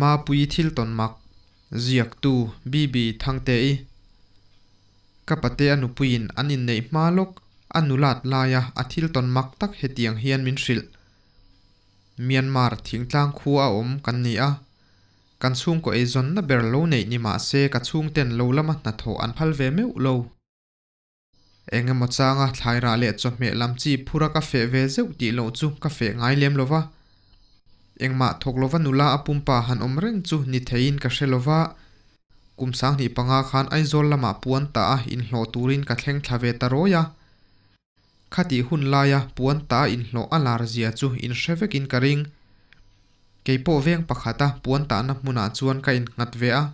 Mapuii thil tawn mak, Ziaktu, BB Thangte-i. Ka pate a nupuiin an inneih hma lawk, a nulat laia a thil tawn mak tak hetiang hian min hrilh. Myanmar thingtlang khua a awm kan ni a. Kan chhungkaw eizawnna ber lo neih ni mah se ka chhungten lo lama hnathawh an phal ve meuh lo. Eng emaw changa thlairah leh chawhmeh lam chi phura ka feh ve zeuh tih loh chu ka feh ngai lem lo va. Engmah thawk lova nula a pumpa han awm reng chu ni theiin ka hre lo va. Kum 2005 khan Aizawl lamah puan ta a inhlawh turin ka thleng thla ve ta rawi a. Khatih hun laia puan ta inhlawh a lar zia chu inhre vekin ka ring. Kei pawh veng pakhata puan tahna hmunah chuan ka innghat ve a.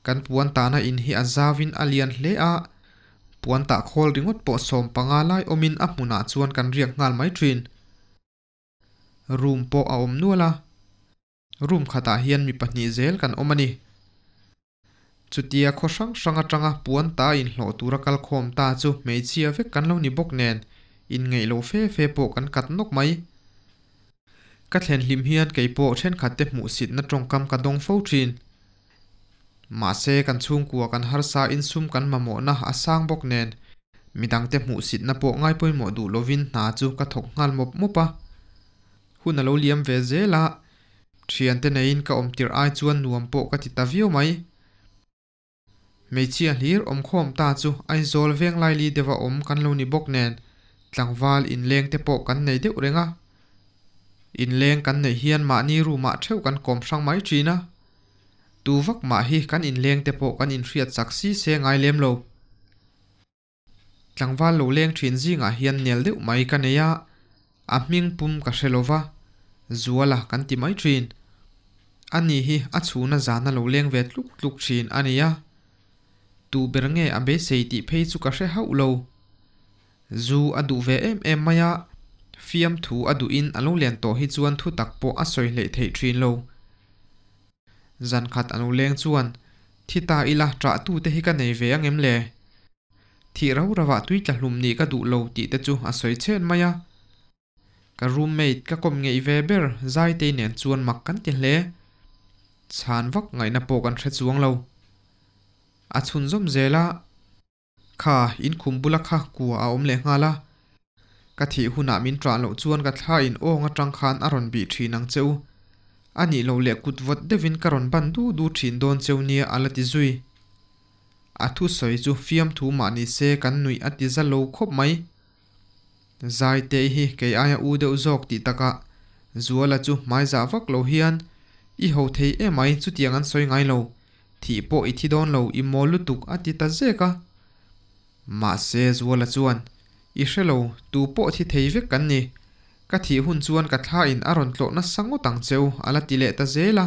Kan puan tahna in hi a zauin a lian hle a, puan tah khawl ringawt pawh 15 lai awmin a hmunah chuan kan riak nghal mai thin. Room pawh a awm nual a, room khatah hian mi pahnih zel kan awm a ni. Chutia khaw hrang hrang atanga puan ta inhlawh tura kal khawm ta chu hmeichhia vek kan lo ni bawk nen, inngeih lo fe fe pawh kan kat nawk mai. Ka thlen hlim hian kei pawh thenkhatte hmuhsitna tawngkam ka dawng fo thin. Mahse kan chhungkua kan harsa insum kan mamawhna a sang bawk nen, midangte hmuhsitna pawh ngaipawimawh duh lovin hna chu ka thawk nghal mawp mawp a. Hun a lo liam ve zel a, thiante neiin ka awm tirh ai chuan nuam pawh ka ti ta viau mai. Hmeichhia hlir awmkhawm ta chu Aizawl veng laili deuha awm kan lo ni bawk nen tlangval inleng te pawh kan nei deuh reng a. Inleng kan neih hian mahni room ah theuh kan kawm hrang mai thin a. Tu vak mah hi kan inleng te pawh kan inhriat chak si se ngai lem lo. Tlangval lo leng thin zingah hian nel deuh mai ka nei a, a hming pum ka hre lo va, Zuala kan ti mai thin. Ani hi a chhuna zana lo leng ve tluk tluk thin a ni a. Tu ber nge a beisei tih phei chu ka hre hauh lo. Zu a duh ve em em mai a, fiamthu a duhin a lo len tawh hi chuan thutak pawh a sawi hleih theih thin lo. Zan khat a lo leng chuan, Thi ta ila, ṭah tute hi ka nei ve ang em le? Thih rau rauah tui tla hlum nih ka duh lo tih te chu a sawi chhen mai a. Ka roommate ka kawm ngeih ve ber Zaitei nen chuan mak kan ti hle. Chhan vak ngaihna pawh kan hre chuang lo. A chhunzawm zel a. Kha, in khum bula kha kua a awm leh nghal a. Ka thih hunah min ṭah loh chuan ka thla in awng aṭang khan a rawn bih ṭhin ang che u. A nih loh leh kut vawt deuhin ka rawn ban du du ṭhin dawn cheu nia a la ti zui. A thusawi chu fiamthu mah ni se kan nuih a ti za lo khawp mai. Zaitei hi kei aia u deuh zawk tih takah Zuala chu hmaizah vak lo hian, I ho thei emai chutiang an sawi ngai lo, thih pawh i thi dawn lo i mawl lutuk a ti ta zek a. Mahse Zuala chuan, I hre lo, tu pawh thi thei vek kan ni. Ka thih hun chuan ka thla in a rawn tlawh nasa ngawt ang cheu a la ti leh ta zel a.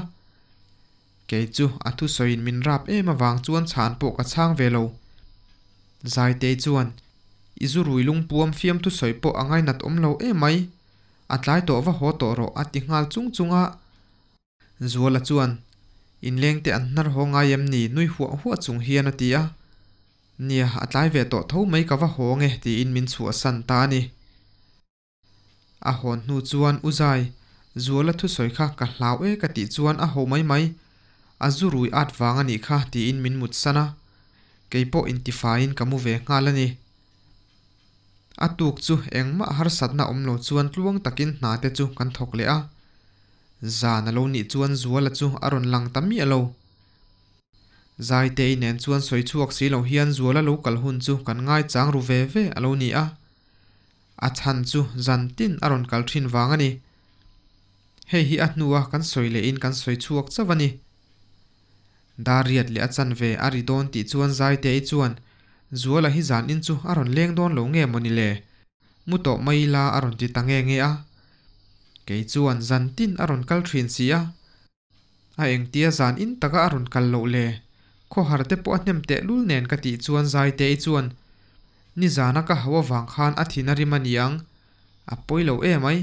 Kei chu a thusawiin min rap em avang chuan chhan pawh ka chhang ve lo. Zaitei chuan, I zu rui lungpuam fiam thusawi pawh a ngainat awm lo em mai. A tlai tawh va haw tawh rawh a ti nghal chung chung a. Zuala chuan, Inleng te an hnar haw ngai em ni? nui huah huah chung hian a ti a. Nia, a tlai ve tawh tho mai ka va haw nge tiin min chhuahsan ta a ni. A hawn hnu chuan U Zai, Zuala thusawi kha ka hlau e ka tih chuan a ho mai mai, a zu rui at vang a nih kha tiin min mutsan a, kei pawh intifaiin ka mu ve nghal a ni. A tuk chu engmah harsatna awm lo chuan tluang takin hna te chu kan thawk leh a, zan a lo nih chuan Zuala chu a rawn lang ta miah lo. Zaitei nen chuan sawi chhuak si lo hian Zuala lo kal hun chu kan ngaichang ru ve ve a lo ni a. A chhan chu zan tin a rawn kal thin vang a ni. Hei hi a hnua kan sawi lehin kan sawi chhuak chauh a ni. Dariat leh a chanve a ri dawn tih chuan Zaitei chuan, Zuala hi zan in chu a rawn leng dawn lo nge mawni le? Mu tawh mai ila a rawn ti ta nge nge a. Kei chuan zan tin a rawn kal thin si a. A engtia zan in taka a rawn kal loh le? Khawhar te pawh a hnem teh lul nen ka tih chuan Zaitei chuan, Nizana ka hau avang khan a thin a rim a niang. A pawi lo em ai.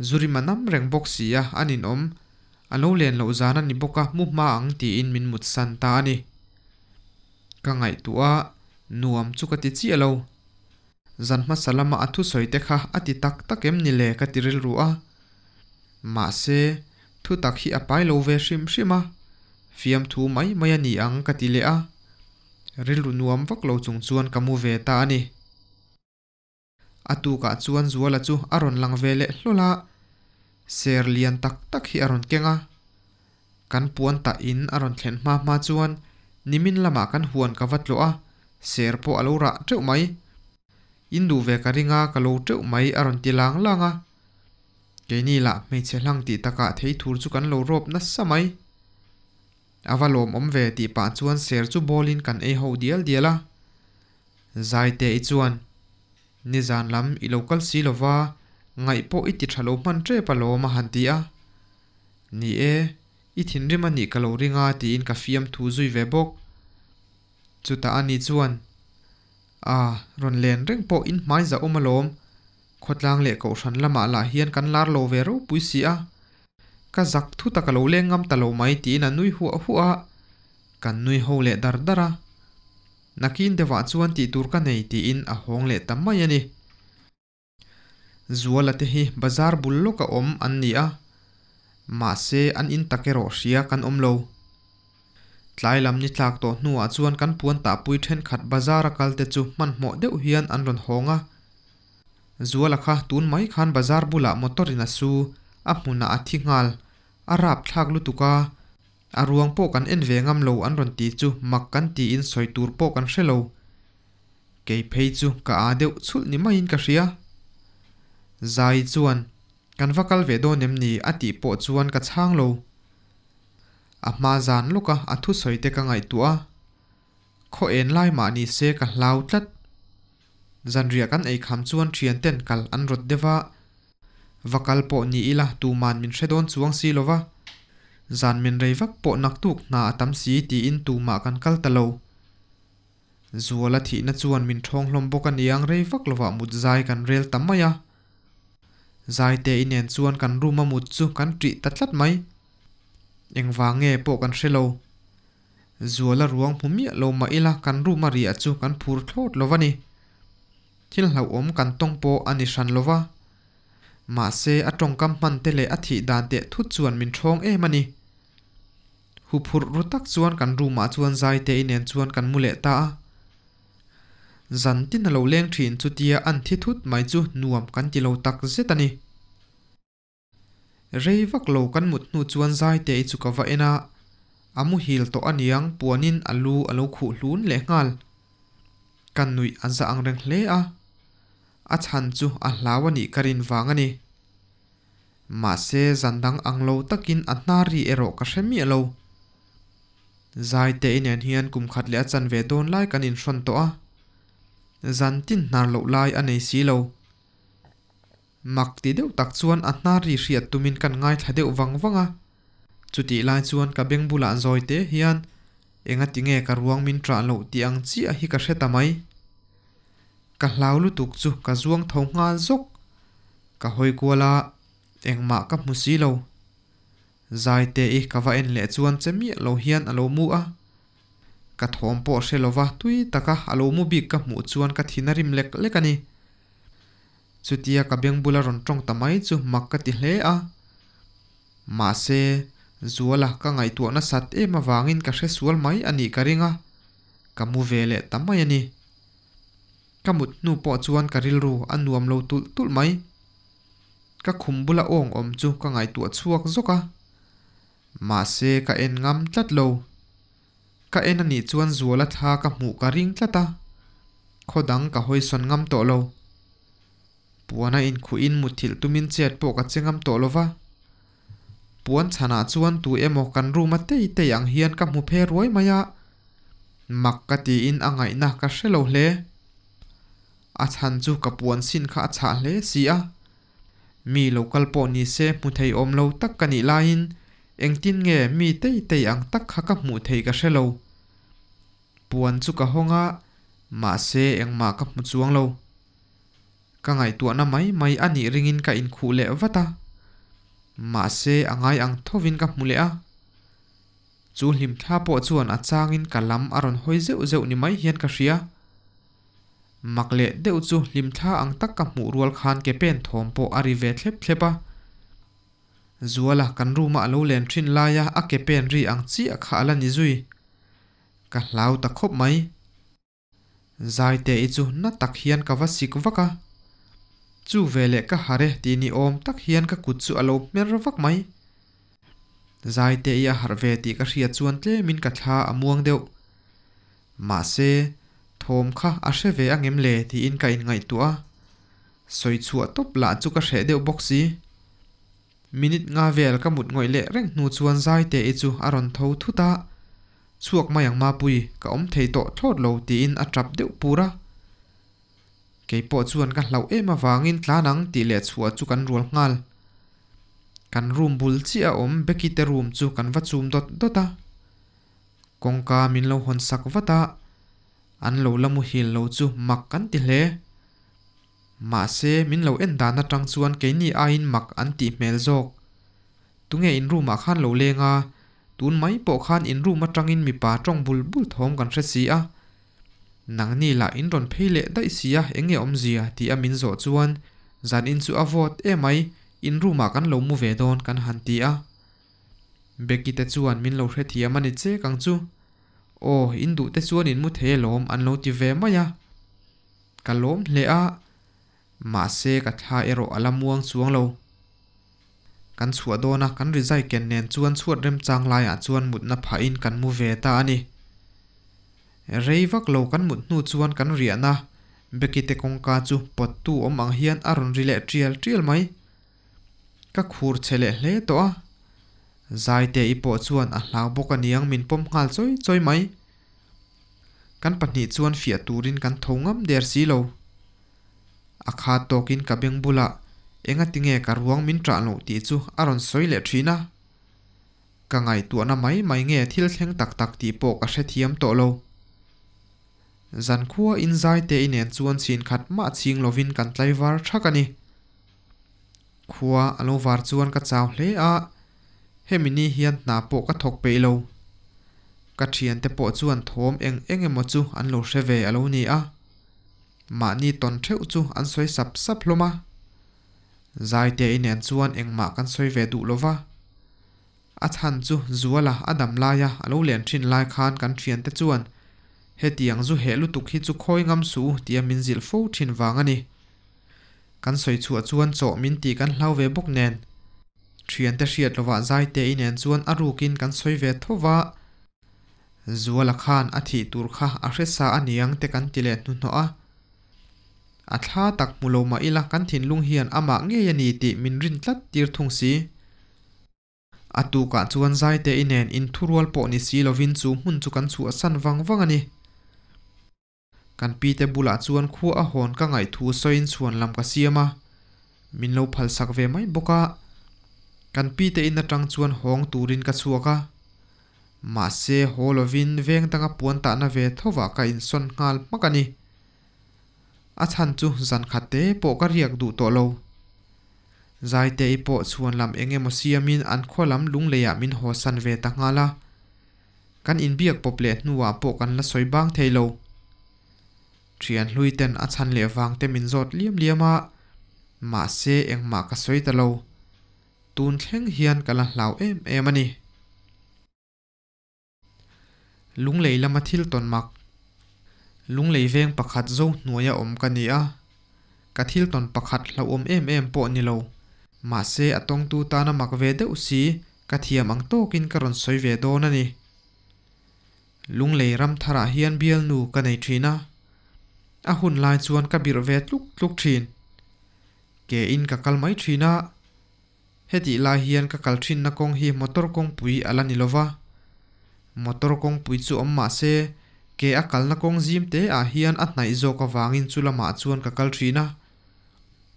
Zu rim a nam reng bawk si a, a ninawm. A lo len loh zan a ni bawk a, mu hma ang tiin min mutsan ta a ni. Ka ngaihtuah a, nuam chu ka ti chiah lo. Zan hmasa lama a thusawi te kha a ti tak tak em ni le ka ti rilru a. Mahse, Thutak hi a pai lo ve hrim hrim a, fiamthu mai mai a ni ang ka ti leh a, rilru nuam vak lo chung chuan ka mu ve ta a ni. A tukah chuan Zuala chu a rawn lang ve leh hlawl a, ser lian tak tak hi a rawn keng a. Kan puan tah in a rawn thlen hma hma chuan nimin lamah kan huan ka va tlawh a, ser pawh a lo rah teuh mai. In duh ve ka ring a, ka lo teuh mai a rawn ti lang lang a. Keini lah hmeichhe hlang tih takah thei thur chu kan lo rawp nasa mai. A va lawmawm ve tih pah chuan ser chu bawlin kan ei ho dial dial a. Zaite i chuan, Nizan lam i lo kal si lova, ngaih pawh i ti tha lo hman tep alawm a han ti a. Ni e, i thinrim a nih ka lo ring a tiin ka fiamthu zui ve bawk. Chutah ani chuan, A, rawn len reng pawh in hmai zah awm alawm, khawtlang leh kohhran lamah lah hian kan lar lo ve ropui si a, ka zak thu tak a lo leng ngam ta lo mai tiin a nui huah huah a, kan nui ho leh dar dar a. Nakin deuhah chuan tih tur ka nei tiin a hawng leh ta mai a ni. Zuala te hi bazar bul lawka awm an ni a, mahse an in tak erawh hria kan awm lo. Tlai lam ni tlak tawh hnuah chuan kan puan tahpui thenkhat bazar a kal te chu hmanhmawh deuh hian an rawn hawng a. Zuala kha tun mai khan bazar bulah motor in a su, a hmunah a thi nghal, a rap thlak lutuk a, a ruang pawh kan en ve ngam lo an rawn ti chu mak kan tiin sawi tur pawh kan hre lo. Kei phei chu ka aa deuh chhulh ni maiin ka hria. Zai chuan, Kan va kal ve dawn em ni? a tih pawh chuan ka chhang lo. A hma zan lawka a thusawi te ka ngaihtuah a, khaw en lai mah ni se ka hlau tlat. Zanriah kan ei kham chuan thian ten kal an rawt deuh a, va kal pawh ni ila tuman min hre dawn chuang si lova, zan min rei vak pawh naktuk hna a tam si tiin tumah kan kal ta lo. Zuala thihna chuan min ṭhawng hlawm bawk a niang rei vak lovah mut zai kan rel ta mai a. Zaite i nen chuan kan room a mut chu kan ṭih ta tlat mai. Engvang nge pawh kan hre lo. Zuala ruang hmu miah lo mah ila kan room a riah chu kan phur thlawt lo va ni. Thil hlauhawm kan tawng pawh a ni hran lo va. Mahse a tawngkam hman te leh a thih dan teh thut chuan min ṭhawng em a ni. Huphurh ru tak chuan kan room ah chuan Zaitei nen chuan kan mu leh ta a. Zan tin a lo leng thin chutia an thi thut mai chu nuam kan ti lo tak zet a ni. Rei vak lo kan mut hnu chuan Zaitei chu ka va en a, a muhil tawh aniang puanin a lu a lo khuh hlun leh nghal. Ka nuih a za ang reng hle a, a chhan chu a hlau a nih ka rin vang a ni. Mahse zan dang ang lo takin a hnar ri erawh ka hre miah lo. Zaite i nen hian kum khat leh a chanve dawn lai kan inhrawn tawh a, zan tin hnar loh lai a nei si lo. Mak ti deuh tak chuan a hnar ri hriat tumin kan ngaithla deuh vang vang a, chutih lai chuan ka beng bulah zawite hian engati nge ka ruang min ṭah loh tih ang chiah hi ka hre ta mai. Ka hlau lutuk chu ka zuang tho nghal zawk. Ka hawi kual a, engmah ka hmu si lo. Zaite i ka va en leh chuan che miah lo hian a lo mu a. Ka thawm pawh hre lova tui taka a lo mu bik ka hmuh chuan ka thin a rim lek lek a ni. Chutia ka beng bula rawn tawng ta mai chu mak ka ti hle a. Mahse, Zuala ka ngaihtuah nasat em avangin ka hre sual mai a nih ka ring a, ka mu ve leh ta mai a ni. Ka mut hnu pawh chuan ka rilru a nuam lo tulh tulh mai. Ka khum bula awng awm chu ka ngaihtuah chhuak zawk a. Mahse ka en ngam tlat lo. Ka en anih chuan Zuala thla ka hmuh ka ring tlat a. Khaw dang ka hawisawn ngam tawh lo. Puan a inkhuh in mutthilh tumin chet pawh ka che ngam tawh lo va. Puan chhanah chuan tu emaw kan room a tei tei ang hian ka hmu phe ruai mai a, mak ka tiin a ngaihna ka hre lo hle. A chhan chu ka puan sin kha a chhah hle si a. Mi lo kal pawh ni se hmu thei awm lo tak ka nih laiin engtin nge mi tei tei ang tak kha ka hmuh thei ka hre lo. Puan chu ka hawng a, mahse engmah ka hmu chuang lo. Ka ngaihtuahna mai mai a nih ringin ka inkhuh leh vat a, mahse a ngai ang thovin ka hmu leh a. Chu hlimthla pawh chuan a changin ka lam a rawn hawi zeuh zeuh ni mai hian ka hria. Mak leh deuh chu hlimthla ang tak ka hmuh rual khan ke pen thawm pawh a ri ve thlep thlep a. Zuala kan room-a a lo len thin laia a ke pen ri ang chiah kha a la ni zui. Ka hlau ta khawp mai. Zaite-i chu na tak hian ka va sik vak a. Chu veleh ka harh e tih ni awm tak hian ka kut chu a lo hmer vak mai. Zaite-i a harh ve tih ka hriat chuan tlemin ka thla a muang deuh. Mahse, thawm kha a hre ve angem le tiin ka inngaihtuah a. Sawi chhuah tawp lah chu ka hreh deuh bawk si. Minute nga vel ka mut ngawih leh reng hnu chuan Zaite-i chu a rawn tho thut a, Chhuak mai ang Mapui, ka awm thei tawh thlawt lo tiin a tap deuh pur a. Kei pawh chuan ka hlauh em avangin tlan ang tih leh chhuah chu kan rual nghal. Kan room bul chiah a awm Becky te room chu kan va chum dawt dawt a. Kawngka min lo hawn sak vat a, an lo la muhil lo chu mak kan ti hle. Mahse min lo en dan atang chuan keini aiin mak an tih hmel zawk. Tunge in room ah khan lo leng a, tun mai pawh khan in room atangin mipa tawng bul bul thawm kan hre si a. Nangni lah in rawn phei leh daih si a, eng nge awmzia tih a min zawh chuan zan in chu a vawt emai, in room ah kan lo mu ve dawn kan han ti a. Becky te chuan min lo hrethiam a ni chek ang chu. Aw, in duh te chuan in mu thei alawm an lo ti ve mai a. Ka lawm hle a, mahse ka thla erawh a la muang chuang lo. Kan chhuah dawn a, kan rizai ken nen chuan chhuat remchang laiah chuan mutna phahin kan mu ve ta a ni. Rei vak lo kan mut hnu chuan kan riahna Becky te kawngka chu pawttu awm ang hian a rawn ri leh tial tial mai. Ka khur che leh hle tawh a, Zaite-i pawh chuan a hlau bawk aniang min pawm nghal chawi chawi mai. Kan pahnih chuan fiah turin kan tho ngam der si lo. A kha tawkin ka beng bulah engatinge ka ruang min ṭah loh tih chu a rawn sawi leh ṭhin a. Ka ngaihtuahna mai mai nge thil thleng tak tak tih pawh ka hrethiam tawh lo. Zankhua in Zaite-i nen chuan chhin khat mah chhing lovin kan tlaivar ṭhak a ni. Khua a lo var chuan ka chau hle a, hemi ni hian hna pawh ka thawk peih lo. Ka thiante pawh chuan thawm eng eng emaw chu an lo hre ve a lo ni a, mahni tawn theuh chu an sawi sap sap hlawm a. Zaite-i nen chuan engmah kan sawi ve duh lo va, a chhan chu Zuala a dam laia a lo len thin lai khan kan thiante chuan hetiang zu heh lutuk hi chu khawi ngam suh u tia min zilh fo thin vang a ni. Kan sawi chhuah chuan chawh min tih kan hlau ve bawk nen. Thiante hriat lovah Zaite-i nen chuan a rukin kan sawi ve tho va. Zuala khan a thih tur kha a hre sa a niang te kan ti leh hnuhnawh a. A thla tak hmu lo mah ila kan thinlung hian amah ngei a ni tih min rin tlat tir thung si. A tukah chuan Zaite-i nen inthurual pawh ni si lovin chu hmun chu kan chhuahsan vang vang a ni. Kan pi te bulah chuan khua a hawn ka ngaih thu sawiin chhuan lam ka siam a, min lo phalsak ve mai bawk a. Kan pi te in atang chuan hawng turin ka chhuak a. Mahse haw lovin veng danga puan tahna ve thovah ka insawn nghal hmak a ni. A chhan chu zan khat te pawh ka riak duh tawh lo. Zaite-i pawh chhuan lam eng emaw siamin an khaw lam lungleiah min hawsan ve ta nghal a. Kan inbiak pawp leh hnuah pawh kan la sawi bang thei lo. Thian hlui ten a chhan leh vang te min zawt liam liam a, mahse engmah ka sawi ta lo. Tun thleng hian ka la hlau em em a ni. Lunglei lama thil tawn mak. Lunglei veng pakhat zo hnuaia awm ka ni a, ka thil tawn pakhat hlauhawm em em pawh ni lo. Mahse a tawngtu tana mak ve deuh si ka thiam ang tawkin ka rawn sawi ve dawn a ni. Lunglei ram tharah hian bialnu ka nei thin a, a hun lai chuan ka birh ve tluk tluk thin. Ke in ka kal mai thin a, hetih lai hian ka kal thinna kawng hi motor kawngpui a la ni lo va. Motor kawngpui chu awm mah se, ke a kalna kawng zim te ah hian a hnaih zawk avangin chu lamah chuan ka kal thin a.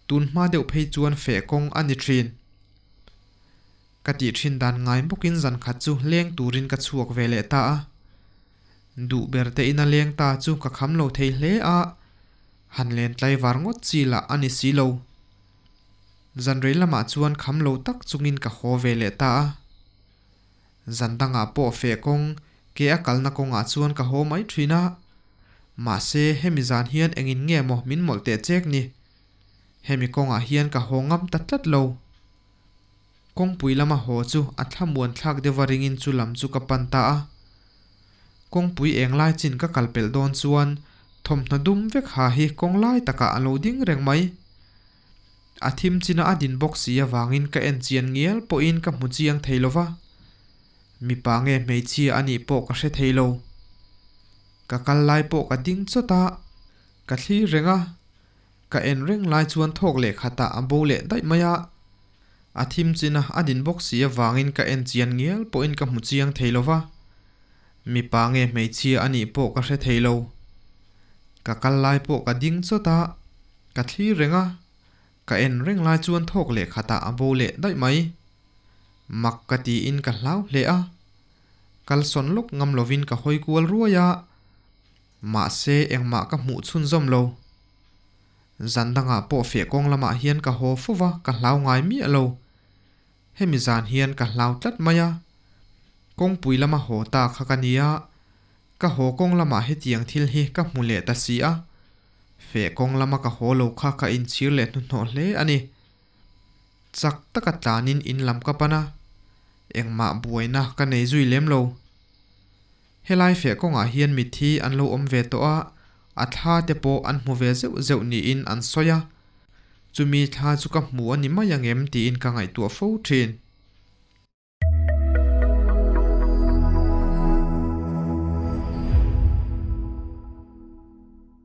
Tun hma deuh phei chuan feh kawng a ni thin. Ka tih thin dan ngai bawkin zan khat chu leng turin ka chhuak ve leh ta a. Duh ber te ina leng ta chu ka kham lo thei hle a, han len tlaivar ngawt chi lah a ni si lo. Zan rei lamah chuan kham lo tak chungin ka haw ve leh ta a. Zan dangah pawh feh kawng ke a kalna kawngah chuan ka haw mai thin a. Mahse hemi zan hian engin nge maw min mawlh teh chek ni. Hemi kawngah hian ka haw ngam ta tlat lo. Kawngpui lama haw chu a thlamuan thlak deuha ringin chu lam chu ka pan ta a. Kawngpui eng lai chin ka kal pelh dawn chuan thawmhnaw dum vek ha hi kawng lai takah a lo ding reng mai. A thim china a din bawk si avangin ka en chian ngial pawhin ka hmu chiang thei lova. Mipa nge hmeichhia a nih pawh ka hre thei lo. Ka kal lai pawh ka ding chawt a, ka thlir reng a. Ka en reng lai chuan thawk leh khatah a bo leh daih mai a. A thim china a din bawk si avangin ka en chian ngial pawhin ka hmu chiang thei lo va. Mipa nge hmeichhia a nih pawh ka hre thei lo. Ka kal lai pawh ka ding chawt a, ka thlir reng a. Ka en reng lai chuan thawk leh khatah a bo leh daih mai. Mak ka tiin ka hlau hle a. Kalsawn lawk ngam lovin ka hawi kual ruai a. Mahse engmah ka hmuh chhunzawm lo. Zan dangah pawh feh kawng lamah hian ka haw fo va, ka hlau ngai miah lo. Hemi zan hian ka hlau tlat mai a. Kawngpui lama haw ta kha ka nia, ka haw kawng lamah hetiang thil hi ka hmu leh ta si a. Feh kawng lama ka haw lo kha ka inchhir leh hnuhnawh hle a ni. Chak taka tlanin in lam ka pan a, engmah buaina ka nei zui lem lo. Helai feh kawngah hian mitthi an lo awm ve tawh a, a thla te pawh an hmu ve zeuh zeuh niin an sawi a. Chumi thla chu ka hmu a ni mai ang em tiin ka ngaihtuah fo thin.